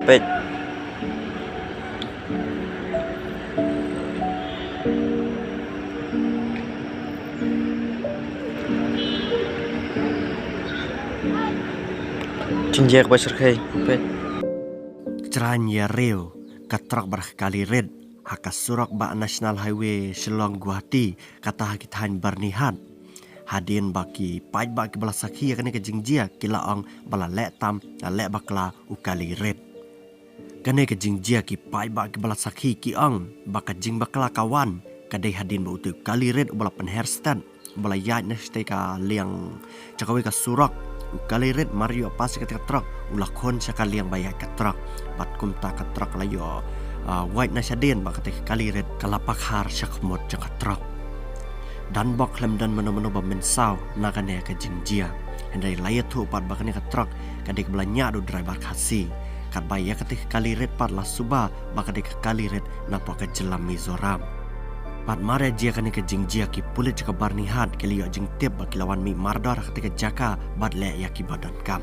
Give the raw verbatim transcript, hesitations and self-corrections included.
Peit. Jingjia kaba shyrkhei. Peit. Kjrain ïa riew ka trok bad ka kali rit ha ka surok bah National Highway Shillong Guwahati, kata ha ki thaiñ Byrnihat. Hadien ba ki paidbah kiba la sakhi ïa kane ka jingjia ki la ong ba la leh tam, la leh bakla u kali rit. Kane ka jingjia ki paidbah kiba la sakhi ki ong ba ka jingbakla ka wan ka dei hadien ba utei u kali rit uba la pynher stet, uba la ïaid na shatei ka liang, sha kawei ka surok. U kali rit mar ïoh pass ïa kata ka trok u la khun sha ka liang ba ïaid ka trok. Bad kumta ka trok la ïoh, ah, wait na shadien bad kata ka kali rit ka la pakhar sha khmut jong ka trok. Don bok khlem don mano mano ba mynsaw na kane ka jingjia. Hynrei la ïathuh pat ba kane ka trok ka dei kaba la ñiah da u driver Khasi. Katba ïa kata ka kali rit pat la suba ba ka dei ka kali rit napoh ka jylla Mizoram. Bad mar ïa jia kane ka jingjia ki pulit jong ka Byrnihat ki la ïoh jingtip ba ki la wan mih mardor ha kata ka jaka bad leh ïa kiba donkam.